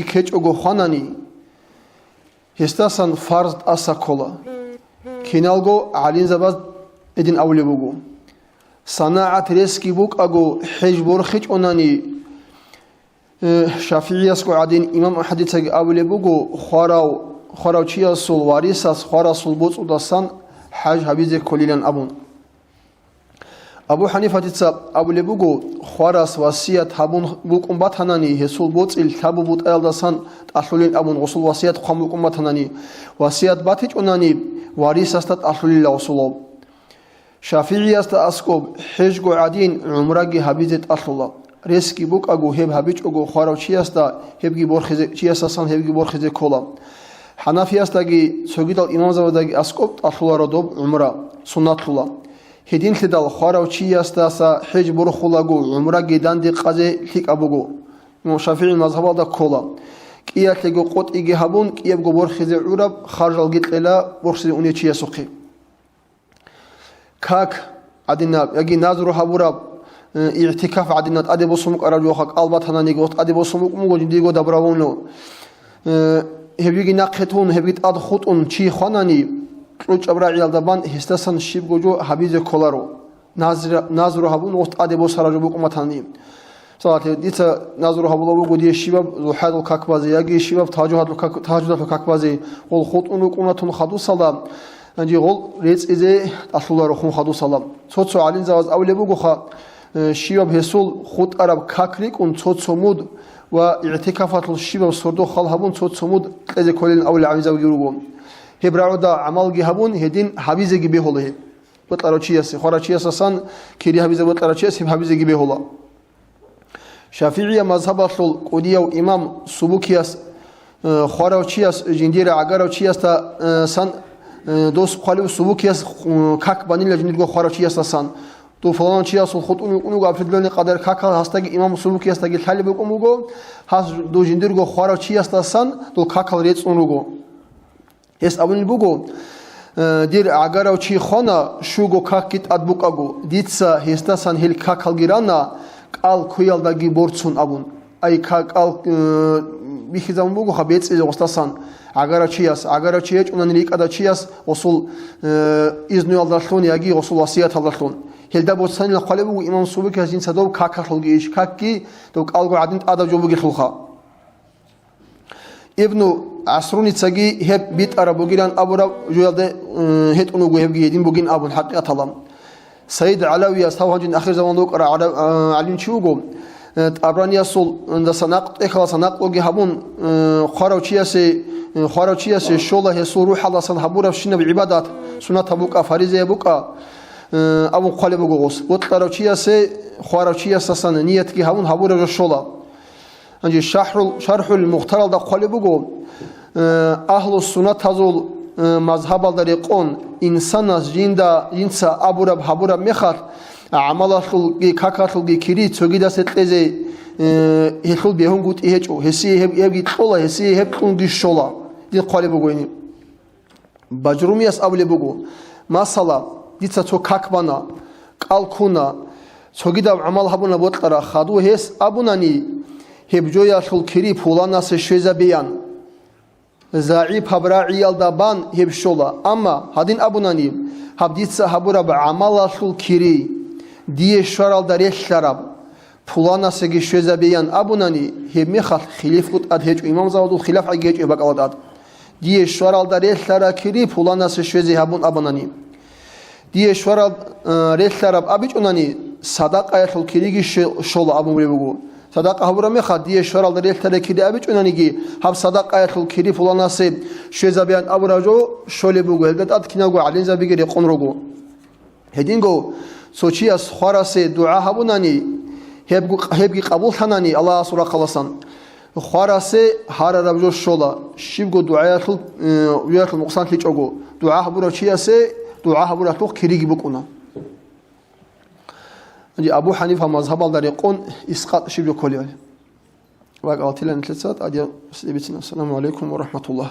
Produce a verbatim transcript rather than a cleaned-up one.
ккечӀого хванани, гьесдасан фарз тӀаса ккола. Киналго гӀалимзабаз гьедин абулеб буго: санагӀат ресги букӀаго хӀеж борхичӀонани, э, ШафигӀиясго гӀадин имам АхӀмадицаги абулеб буго: хварав, хварав чиясул варисас хварасул боцӀудасан хӀеж гьабизе кколилан абун. Абу ХӀанифатица абулеб буго: хварас васият гьабун букӀун батанани, гьесул боцӀил лъабу бутӀаялдасан тӀалъулин абун, гъосул васият хъван букӀун батанани, васият батичӀонани, варисасда тӀалъулила гъосулав. ШафигӀиясда аскӀоб хӀежго гӀадин гӀумраги гьабизе тӀалъула. Ресги букӀаго гьеб гьабичӀого хварав чиясда гьебги борхизе, чиясасан гьебги борхизе ккола. ХӀанафиясдаги цогидал имамзабаздаги аскӀоб тӀалъуларо доб гӀумра, суннатлъула. Гьединлъидал хварав чиясдаса хӀеж борхулаго гӀумраги дандекъазе лъикӀаб буго. Имам ШафигӀил мазгьабалда ккола: кӀиялъего къотӀиги гьабун, кӀиябго борхизе гӀураб харжалги кьела борхизе унев чиясухъе. Как гӀадинаб, яги назру гьабураб, э, игӀтикаф гӀадинаб тӀаде босун букӀараб жоха кӀал батананиги, гъос тӀаде босун букӀун буго жиндиего добровольно. Э, гьебги нахъе тун, гьебги тӀад хутӀун чи хванани, кьучӀаб рагӀиялда бан гьесдасан щибго жо гьабизе кколаро. Назра-, назру гьабун, гъос тӀаде босараб жо букӀун батани. Салат, дица назру гьабулеб буго, дие щибаб зухӀадул как базе, яги щибаб тажугьадлъу как, тажугьадлъу как базе, гъол хутӀун рукӀуна тун хадусалда, гьанже гъол рецӀизе тӀалъуларо хун хадусалда. Цо-цо гӀалимзабаз абулеб бугоха, э, щибаб гьесул хутӀараб как рикӀкӀун цо-цо муд ва игӀтикафалъул щибаб сордо хал гьабун цо-цо муд кьезе кколилан абулел гӀалимзабиги руго. Гьеб рагӀуда гӀамалги гьабун, гьедин гьабизеги бегьула гьеб. Бокьарав чиясе, хварав чиясасан кири гьабизе бокьарав чияс гьеб гьабизеги бегьула. ШафигӀия мазгьабалъул кӀудияв имам Субукияс, э, хварав чияс жиндир гӀагарав чиясда, э, сан, э, дос хъвалев Субукияс, э, как банила жиндирго хварав чиясдасан. Дов фуланав чиясул хутӀун вукӀун вуго определённый къадар какал, гьасдаги имам Субукиясдаги лъалеб букӀун буго, гьас дов жиндирго хварав чиясдасан дол какал рецӀун руго. Гьес абулеб буго, э, дир гӀагарав чи хвана, щуго какги тӀад букӀаго, дица гьесдасан гьел какалги рана, кӀал ккуялдаги борцун абун. Ай, ка-, кӀал, э, бихьизабун бугоха бецӀизе гъосдасан гӀагарав чияс, гӀагарав чи гьечӀунани рикӀкӀадав чияс гъосул, э, изнуялдалъун яги гъосул васияталдалъун. Гьелда борцанила хъвалеб буго имам Субукияс жинца доб какалъулги иш, какги доб кӀалго гӀадин тӀадаб жо бугелъулха. Ибну ГӀасруницаги гьеб битӀараб бугилан абураб жоялде, э, гьетӀун вуго гьебги гьедин бугин абун хӀакъикъаталда. Саид ГӀалавияс гьав гьанжин ахирзаман вукӀарав гӀара-, э, гӀалимчи вуго, э, ТӀабраниясул, э, даса накъ-, тӀехьалдаса накълуги гьабун, э, хварав чиясе, э, хварав чиясе щола гьесул рухӀалдасан гьабуравщинаб гӀибадат, суннатаб букӀа, фаризаяб букӀа, э, абун хъвалеб буго гъос. Бокьарав чиясе хварав чиясдасан ниятги гьабун гьабураб жо щола. Гьанже шархӀул, ШархӀул Мухтаралда хъвалеб буго, э, агьлу суннатазул, э, мазгьабалда рекъон, инсанас жинда, жинца абураб гьабураб мехалъ, гӀамалалъулги какалъулги кири цогидасе кьезе, э, гьелъул бегьунгутӀи гьечӀо, гьесие гьеб, гьебги кьола, гьесие гьеб кьунги щола, дин хъвалеб буго гьениб. Бажрумияс абулеб буго, масала, дица цо как бана, кӀал ккуна, цогидаб гӀамал гьабуна бокьара, хаду гьес абунани, гьеб жоялъул кири пуланасе щвезабеян. ЗагӀипаб рагӀиялда бан гьеб щола, амма гьадин абунани, гьаб дица гьабураб гӀамалалъул кири, дие щваралда релълъараб, пуланасеги щвезабеян абунани, гьебмехалъ хилифго тӀад гьечӀо, имамзабазул хилафгӀаги гьечӀо гьеб бакӀалда тӀад. Дие щваралда релълъараб кири пуланасе щвезе гьабун абунани. Дие щварал, э, релълъараб абичӀунани, садакъаялъул кириги що-, щола абун буго. Садакъа гьабураб мехалъ, дие щваралда релълъараб кири абичӀунаниги, гьаб садакъаялъул кири пуланасе щвезабеян абураб жо щолеб буго, гьелда тӀад киналго гӀалимзабиги рекъон руго. Гьединго цо чияс хварасе дугӀа гьабунани, гьеб-, гьебги къабуллъанани Аллагьасул рахъаласан, хварасе гьарараб жо щола, щибго дугӀаялъул, э, жоялъул нукъсанлъичӀого, дугӀа гьабурав чиясе дугӀа гьабуралъухъ кириги букӀуна. Абу ХӀанифа мазгьабалда рекъон искъат щиб жо кколебали? ВакӀалтила нилъеца тӀадия бицина. Ассаламу гӀалайкум ва рахӀматуллагь.